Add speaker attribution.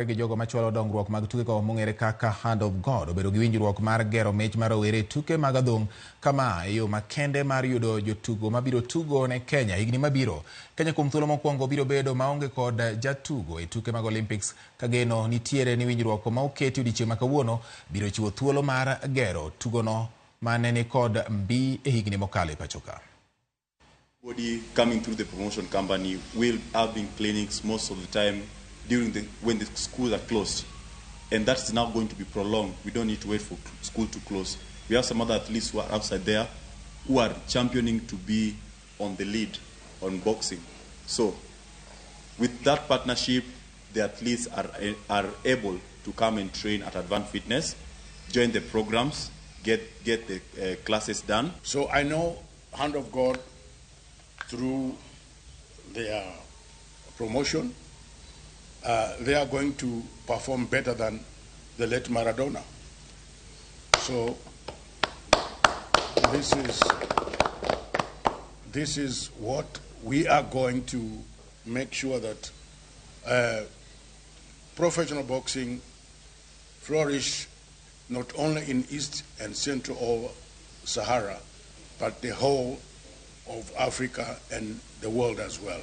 Speaker 1: Gi jogo machwalo dongruok mag tukego mong'ere kaka Hand of God obedo gi winjruok mar gero mich mar rowere e tuke mag adhong' kama e yo makende mar yudo jotugo mabiro tugo ne Kenya higni mabiro. Kenya kuom thuolo mokwongo biro bedo maonge kod jatugo e tuke mag Olympics ka geno nitiere ni winjruok ma oketi odiochieng' ma kawuono biro chiwo thuolo mar gero tugono mane ni kod mbi e higni mokalo e pachoka.
Speaker 2: Body coming through the promotion company will having clinics most of the time during the when the schools are closed, and that's now going to be prolonged. We don't need to wait for school to close. We have some other athletes who are outside there who are championing to be on the lead on boxing. So with that partnership, the athletes are able to come and train at Advanced Fitness, join the programs, get the classes done.
Speaker 3: So I know Hand of God through their promotion, they are going to perform better than the late Maradona. So this is what we are going to make sure that professional boxing flourish not only in East and Central Sahara, but the whole of Africa and the world as well.